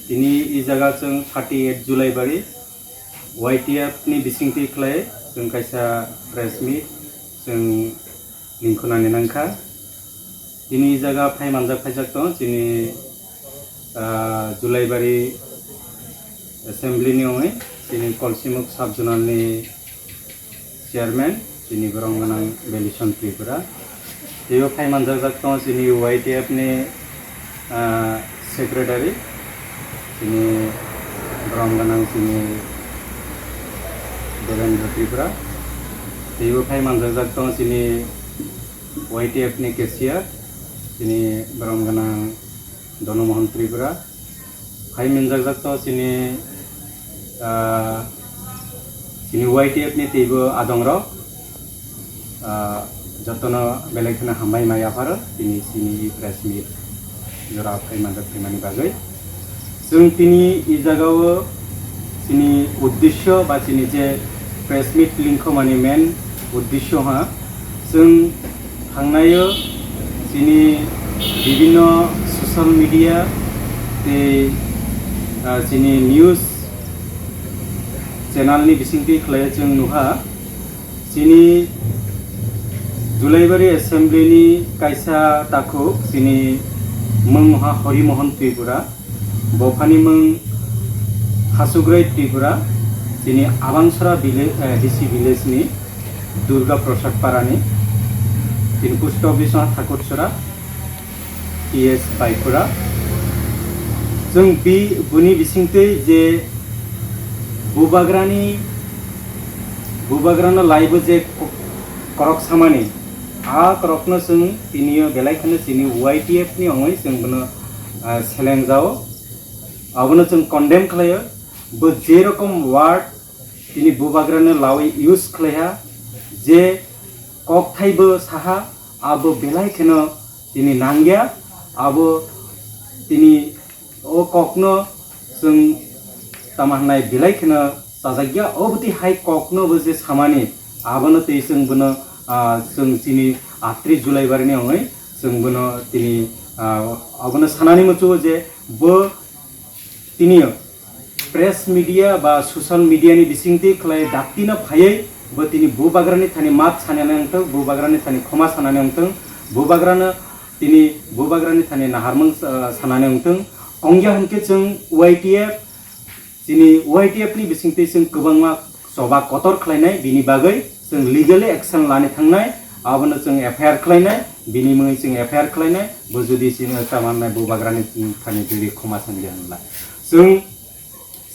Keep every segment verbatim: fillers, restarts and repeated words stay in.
Tini i jaga chwng thirty eight July bari Y T F ni bisingtwi khlai chwng kaisa press meet chwng lingkhunani nangkha. Tini i jaga phai manjak phaijak tongo chini, ah, July bari assembly ni wngwi chini Kolsimuk sub zonal ni chairman, chini borok gwnang Belison Tripura. Teibo phai manjak jak tongo chini Y T F ni, ah, secretary, chini borok gwnang chini Devendra Tripura. Teibo phai manjak jak tongo chini Y T F ni cashier, chini borok gwnang Dono Mohan Tripura. Hai minjak jak to chini, ah, chini Y T F ni teibo adong rok, ah, jotono belai kheno hambai ma yapharo tini chini press meet jora phai manjak phaimani bagwi. Chwng tini i jagao chini uddesyo ba chini je press meet lingkhomani main uddesyo ha, chwng thangnaio chini bibinno social media tei, ah, chini news channel ni bisingtwi khlai chwng nuha chini Julaibari assembly ni kaisa takhuk chini mung ha Horimohon Tripura. Bophani mung Hasugrai Tripura, chini Abangsora village, eh, D C village ni Durga Prasad Parani, chini post office wngkha Thakursora, T S Baikura. Chwng bi-, buni bisingtwi je Bubagrani, Bubagrano laibo je ko-, korok samani, a korokno chwng tiniyo belai kheno chini Y T F ni wngwi chwng bono, ah, selengjao. Abono chwng condemn khlaio. Bo je rokom word tini Bubagrano lawi use khlaiha, je kokthai bo saha, abo belai kheno tini nangya, abo tini o kokno chwng tama hwnai belai kheno chajakya, obwtwi hai kokno bo je samani, abono tei chwng bono, ah, chwng chini aktris July barini wngwi chwng bono tini, ah, abono sanani muchungo je bo tini press media ba social media ni bisingtwi khlai daktino phaiwi bo tini Bubagrani thani maap sanani wngthok, Bubagrani thani khoma sanani wngthok, Bubagrano tini Bubagrani thani naharmung, ah, sanani wngthok. Ongya hwnkhe chwng Y T F, chini Y T F ni bisingtwi chwng kwbangma choba kotor khlainai, bini bagwi chwng legally action lani thangnai, abono chwng F I R khlainai, bini mungwi chwng F I R khlainai, bo jodi chini chamannai Bubagrani thani jodi khoma sangya hwnla. Chwng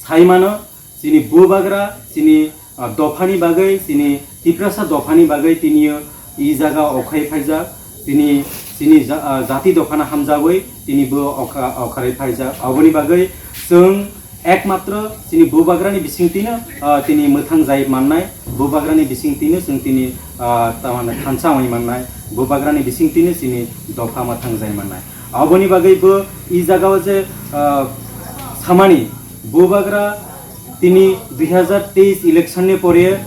sai mano, chini Bubagra, chini, ah, dophani bagwi, chini Tiprasa dophani bagwi tiniyo i jaga okhai phaijak, chini, chini ja-, ah, jati dophano hamjagwi tini bo okha-, okharwi phaijak. Aboni bagwi chwng ekmatro chini Bubagrani bisingtwino, ah, tini mwthang jai mannai, Bubagrani bisingtwino chwng tini, ah, tamani thansa wngwi mannai, Bubagrani bisingtwino chini dopha mwthang jai mannai. Aboni bagwi bo i jagao je, ah, samani Bubagra tini dui hazar teis election ni pore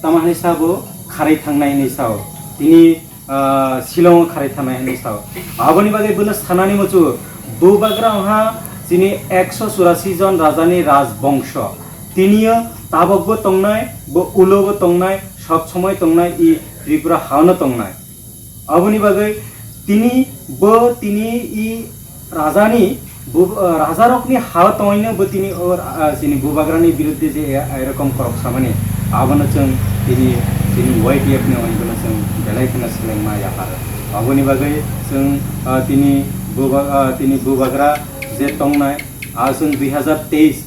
tamo hinwi sa bo kharwi thangnai hinwi sao. Tini, ah, Shillong o kharwi thangnai hinwi sao. Aboni bagwi bono sanani muchungo Bubagra wngha chini ekso churasi jon rajani rajbongso. Tiniyo tabokbo tongnai, bo ulobo tongnai, sob somoi tongnai, i Tripura haono tongnai. Aboni bagwi tini bo tini i rajani bu-, ah, rajarokni ha tongwino bo tini o, ah, chini Bubagrani biruddhe je e-, erokom korok samani, abono chwng tini chini Y T F ni wngwi bono chwng belai kheno selengma yapar. Aboni bagwi chwng, ah, tini Buba-, ah, tini Bubagra je tongnai, ah, chwng dui hazar teis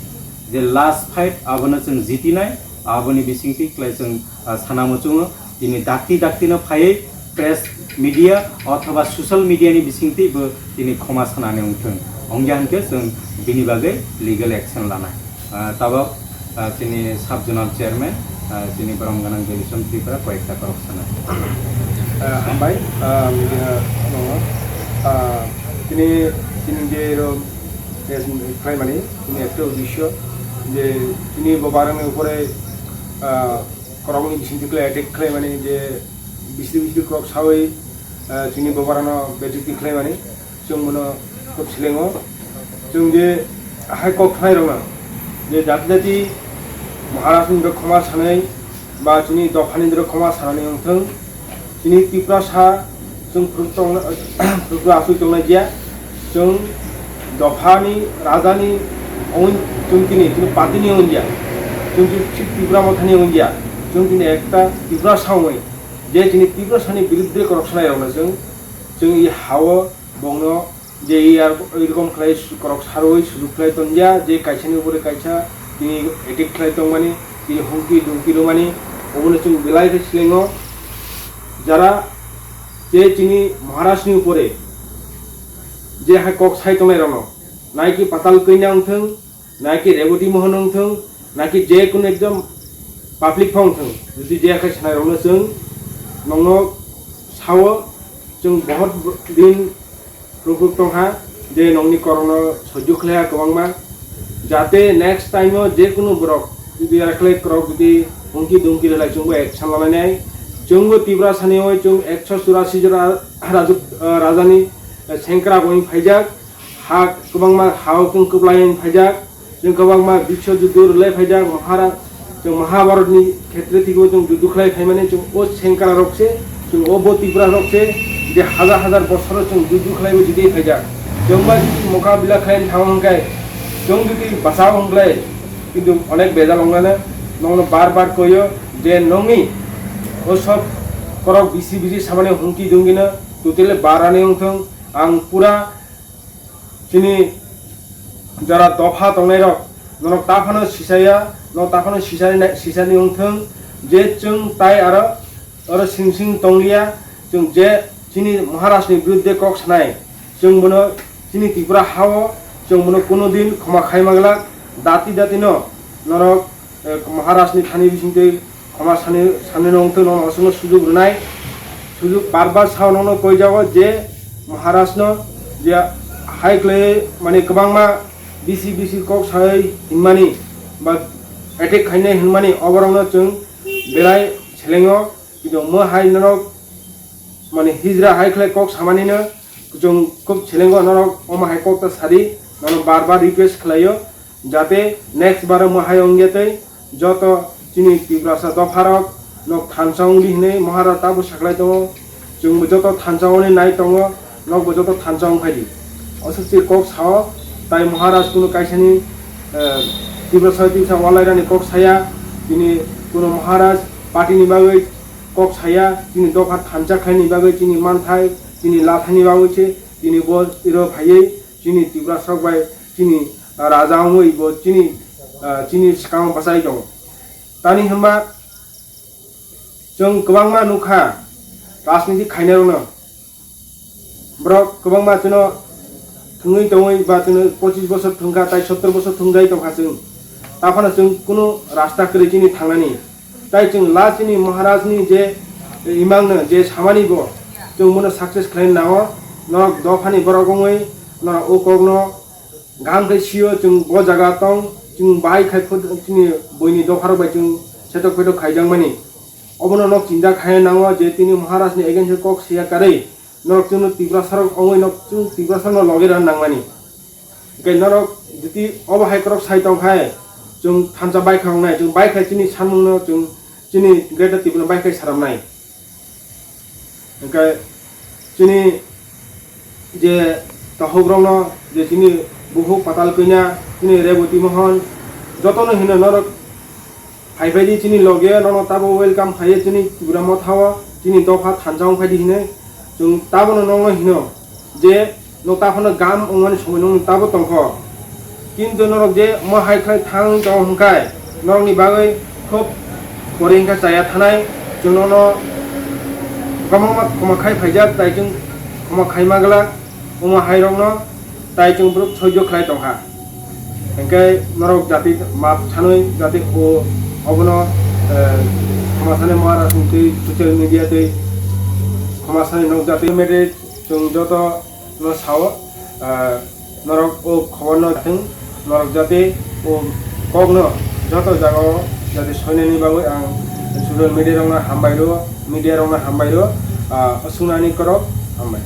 je last fight abono chwng jitinai, aboni bisingtwi klai chwng, ah, sana muchungo. Tini dakti daktino phaiwi press media othoba social media ni bisingtwi bo tini khoma sanani wngthwng. Ongya hwnkhe chwng bini bagwi legal action lanai. Ah, tabok, ah, chini sub zonal chairman, ah, chini borom gwnang Belison Tripura koyekta korok sana. Ah, hambai, ah, media no, ah, tini, tini je ro, eh, khlaimani, tini ekta uddesyo je tini bo barangni upore, ah, korokni bisingtwi khlai attack khlaimani je bisri bisri korok sawi, ah, chini bobarano bejoti khlaimani, chwng bono khub slengo. Chwng je Hai kok sanai rokno je jati jati Maharaj ni khoma sanai ba chini dopha ni khoma sanani wngthung. Chini Tiprasa chwng phuruk tong-, phuruk aswk tongnai jia. Chwng dophani, rajani, own chwng tini, chwng patini own jia. Chwng chwng Tipra mothani own jia. Chwng tini ekta Tiprasa ongwi je chini Tiprasani biruddhe korok sanai rokno chwng, chwng i hao bongno je i ar-, i rokom khlai su-, korok sarwi sujuk khlai tonjia, je kaisani upore kaisa tini attack khlai tongmani, tini humki dumki rwmani, obono chwng belai khe silengo. Jara je chini Maharajni upore je hai kok sai tongnai rokno, nai ki Patal Kanya wngthung, naki Reboti Mohon wngthung, naki je kunu ekdom public pho wngthung, jodi je hai sanai rokno chwng nongno sao, chwng bahut din rukuk tongha je nongni korokno sojju khlaiha kwbangma, jate next time o je kunu borok jodi yakhlai kwrok jodi humki dumki rwlai chwngbo action lalainai. Chwngbo Tiprasani oi chwng ekso churasi jora rajuk, ah, rajani, ah, sengkrak wngwi phaijak. Ha kwbangma ha o chwng kwplai wng phaijak, chwng kwbangma biswa juddho rwlai phaijak, Mahara-, chwng Mahabharatni khetre thwibo chwng juddho khlai phaimani chwng o sengkra rok se, chwng o bo Tipra rok se, je hajar hajar bosoro chwng juddho khlaibo jidai phaijak. Chwng bai mokabila khlai thangma hwnkhe chwng jodi bachao hwnkhe kintu onek bejal wngnana, nongno bar bar koyo je nongni o sob korok bisi bisi samani humki dungino totally barani wngthung. Ang pura chini jora dopha tongnairok, norok taphano sisaya, norok taphano sisani, sisani wngthung je chwng tai aro oro sing sing tongliya, chwng je chini Maharajni biruddhe kok sanai, chwng bono chini Tripura hao chwng bono kuno din khoma khai manglak, dati dati no norok eh, Maharajni thani bisingtwi khoma sani, sani nongtwi nono aswkno sujuk rwnai. Sujuk bar bar sao nono koijago je Maharajno je hai khlai mani kwbangma bisi bisi kok sai hinmani ba attack khainai hinmani oborokno chwng belai selengo. Kintu mo hai norok mani hijra hai khlai kok samanino chwng khub selengo norok omo hai kok ta sadi nono bar bar request khlaio. Jate next baro mwhai wngya tei joto chini Tiprasa dopharok nok thansa wngdi hinwi Maharaj tabo saklai tongo. Chwngbo joto thansa wngwi nai tongo, nokbo joto thansa wngphaidi. Aswk se kok sao, tai Maharaj kunu kaisani, eh, Tiprasa Tiprasa walairani kok saya, chini kunu Maharaj party ni bagwi kok saya, chini dopha thansa khlaini bagwi, chini manthai, chini lathani bagwi se, chini bo iro phaiwi, chini Tiprasarok bai chini raja wngwi bo chini, ah, chini swkango bachai tongo. Tani hwnba chwng kwbangma nukha rajniti khainairokno. Borok kwbangma chwngno thwngwi tongwi ba chwngno pochis bosor thwngkha tai sottor bosor thwngjai tongkha chwng. Taphano chwng kunu rasta kwrwi chini thangnani. Tai chwng last ni Maharaj ni je imang no je samani bo chwng bono success khlai nao, norok dophani borok wngwi norok o kok no gam khe sio chwng bo jaga tong chwng bai khai phut chini boini dopharok bai chwng setok petok khaijak mani. Obono nok chinta khai nango je tini Maharaj ni against kok siya karwi norok chwngno Tiprasarok wngwi nok chwng Tiprasarokno logi rwna nangmani. Hwnkhe norok jiti obo hai kwrwk sai tong khe, chwng thansa bai kha wngnai, chwng bai kha chini samungno chwng chini Greater Tipraland bai kha saramnai. Hwnkhe chini je tahukrokno, je chini bukhuk Patal Kanya, chini Reboti Mohon, jotono hino norok phai phaidi chini loge, nono tabo welcome khaiye chini Tipra Mothao, chini dopha thansa wng phaidi hinwi. Chwng tabono nokno hino je nok taphano gam wngmani somoi nokni tabo tongkho. Kintu norok je mo hai khlai thang tong hwnkhai norokni bagwi khub pore wngkha chaya thanai. Chwng nono kwbangma khoma khai phaijak, tai chwng khoma khai ma glak. Omo hai rokno tai chwng borok soijo khlai tongkha. Hwnkhe norok jati map sanwi jati o obono, eh, khoma sanai Maharaj ni twi social media twi khoma sanai nok jati media chwng joto no sao, eh, norok o khobor no thwng norok jati o kok no joto jaga o jati soinani bagwi ang social media rok no hambai rw, media rok no hambai rw, ah, sunani korok hambai.